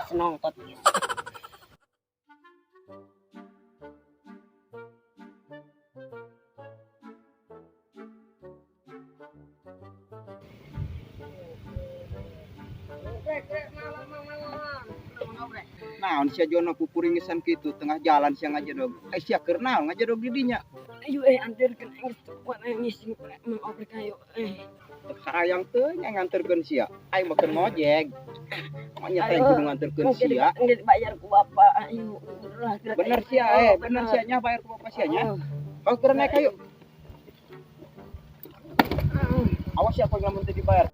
Senongtot. Naon sia Jono pupuringisan kitu tengah jalan sia ngajedog. Eh sia keur naon ngajedog di dinya? Ayo anterkeun aing kuat aing ngising Mang Obrek ayo. Teu hayang teu nya nganterkeun sia. Aing mah keur ngojek. Makanya teh kudu nganterkeun sia. Mungkin dibayar ku bapak ayo. Bener sia bener sia nya bayar ku bapak sia nya. Oh keur naik ayo. Awas sia kowe lamun teu dibayar.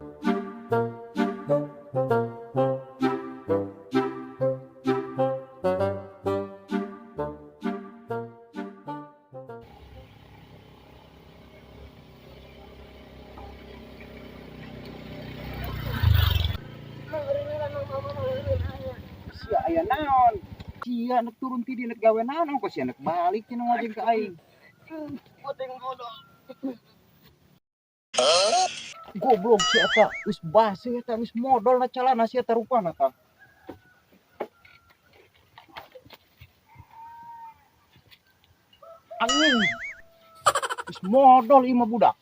Sia aya naon? Sia nek turun ti di nek gawe naon kok sia nek balik cenah ngojek ka aing. Goblok sia eta, geus baseuh eta geus modol na calana sia eta rupana tah. Anjing. Geus modol ieu mah budak.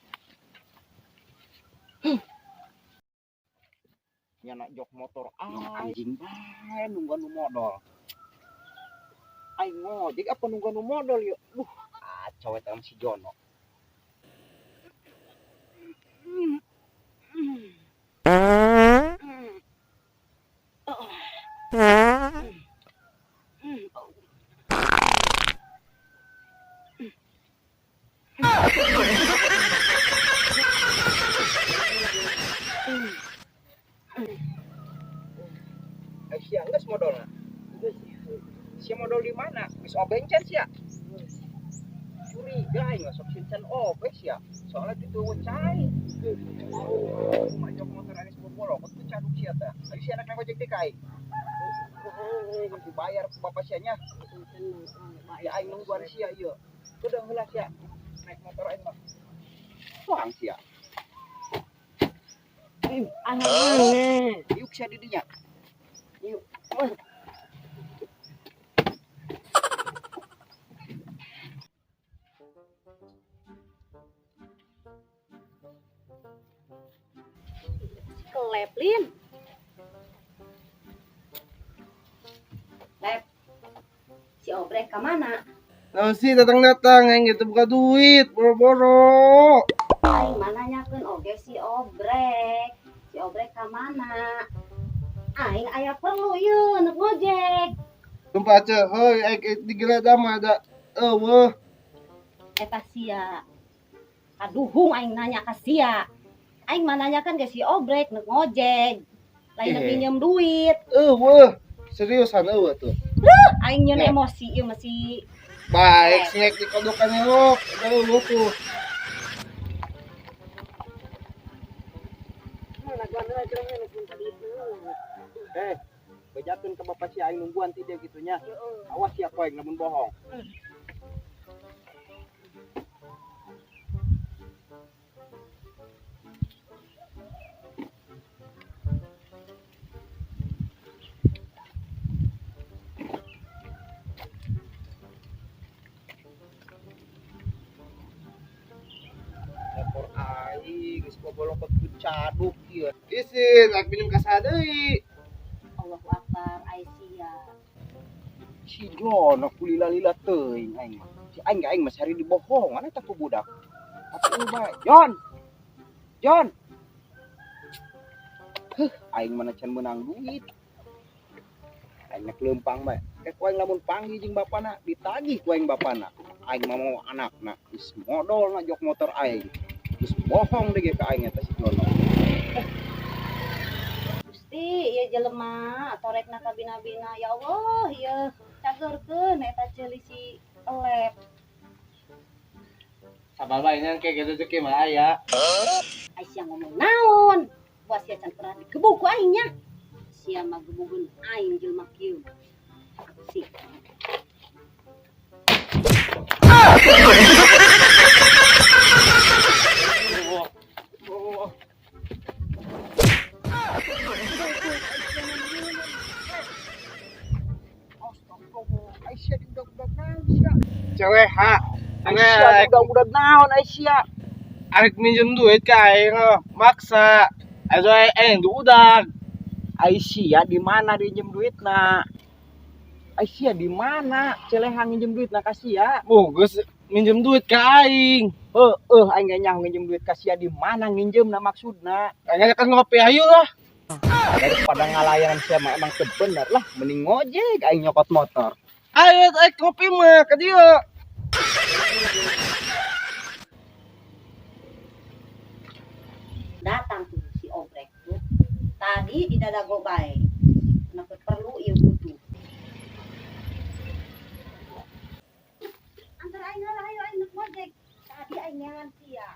Nya nak jok motor anjing bae nungguan nu modol. Aing ngojek apa nungguan nu modol yeuh. Duh, kacau eta si Jono. Sia geus modolna. Sia modol di mana? Geus obencan sia. Curiga aing sok sincan obe sia. Soalnya kitu eueuh cai. Majok motor aing bobolokot ku caduk sia teh. Ari sia anak ngojek teh ka aing. Dibayar ku bapak sia nya. Ya aing nungguan sia ieu. Udah heula sia. Naik motor aing mah. Tuang sia. Yuk sia di dinya. Yuk. Keleplin. Lep. Si Obrek ke mana? Nah sih datang-datang yang gitu buka duit, boro-boro. Aing mana nyakeun oge si Obrek. Si Obrek ke mana? Aing aya perlu ieu nek ngojek. Sumpah aja, heuy aing digeledah mah ada eueuh. Eta sia. Kaduhung aing nanya ka sia. Aing mah nanyakan ke si Obrek nek ngojek. Lain nek minjem duit. Eueuh, seriusan eueuh tuh. Aing nyeun emosi ieu masih. Baik, singek dikodokan elok, eueuh tuh. Bejakeun ka bapak sia aing nungguan ti dia kitu nya. Awas sia koeng lamun bohong. Motor aing geus bobolokot ku caduk ieu. Isin, ak minum ka saha deui. Allahu Akbar, ai sia. Si Jono kulila-lila teuing aing mah. Si aing ge aing mah sari dibohongan eta ku budak. Atuh bae. Jon. Jon. Heuh, aing mah can meunang duit. Aing nek leumpang bae. Ke ku aing lamun panggih jeung bapana, ditagih ku aing bapana. Aing mah mau anakna, geus modolna jok motor aing. Geus bohong deui ge ka aing eta si Jono. jelema torekna ka bina-bina ya Allah ieu cageurkeun eta ceuli si elep. Sabar bae nya kayak gitu rezeki mah aya. Ai sia ngomong naon? Buat sia can pernah digebuk ku aing nya. Sia mah gebugeun aing jelema kieu. Si. Oh. Astagfirullah, Aisyah diudag-udag naon sia? Cewek ha. Aisyah diudag-udag naon Aisyah? Arek minjem duit ka aing oh, maksa. Ayo aing diudag. Aisyah di mana dinjem duitna? Aisyah di mana? Celehan nginjem duitna ka sia? Oh, geus minjem duit ka aing. Heueuh aing ge nyaho nginjem duit ka sia di mana nginjemna maksudna? Aing kan ngopi ayo lah. Daripada ngalayanan sia mah emang teu bener lah, mending ngojek aing nyokot motor. Ayo aing ngopi mah ka dieu. Datang tuh si Obrek tuh. Tadi di dadago bae. Kenapa perlu ieu kudu. Antar aing lah ayo aing nek ngojek. Tadi aing nyangan sia.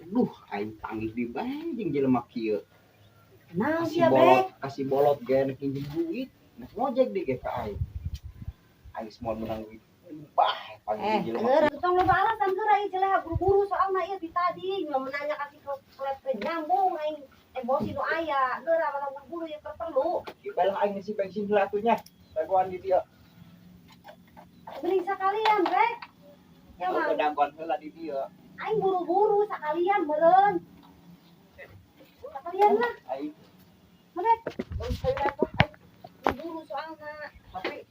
Duh, aing panggil di bae jeung jelema kieu. Naon Kasih sia bolot, Brek? kasih bolot ge nek nginjem duit. Nek ngojek deh ge ka aing. Aing semua menang duit. Bah, panggil Eh, jelema. geura tong loba alasan geura ieu celeha buru-buru soalna ieu ti tadi nggak menanya kasih ke klep teh nyambung aing emosi nu aya. Geura malah buru-buru ieu keur perlu. Balah aing ngisi bensin heula atuh nya. Dagoan di dieu. Beli sakalian, Brek. Ya Oh, mah dagoan heula di dieu. aing buru-buru sakalian meureun. Sakalian lah, Aing Brek. oh, saya atuh aing. Buru-buru soalna. Tapi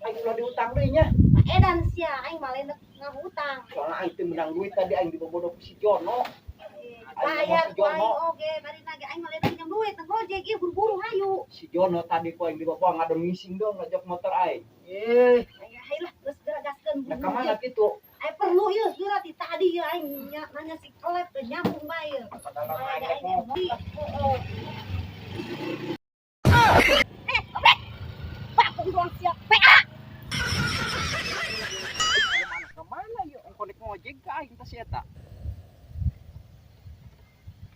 aing ulah diutang deui nya. Edan sia aing malah nek ngahutang. Soalnya aing teu menang duit tadi aing dibobodo ku si Jono. Bayar ku aing oge, bari nage aing malah pinjam duit nang Gojek ieu buru-buru hayu. Si Jono tadi ku aing dibawa ngadon ngising dong ngajak motor aing. Eh, Ayo lah geus geura gaskeun Nah, buru-buru. ka mana kitu? Aing perlu ieu geura ti tadi ieu aing nanya si kelep teu nyambung bae ieu. Padahal mah aing Aing rek ngopi. emosi. Heeh. Eh, obrek. Bakung doang sia. PA. Mana ka mana ieu ongko nek ngojek ka aing teh si eta.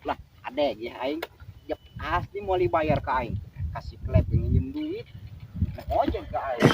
Lah, adek ya aing jep asli mau dibayar ka aing. Kasih klep nginjem duit. Nek ngojek ka aing.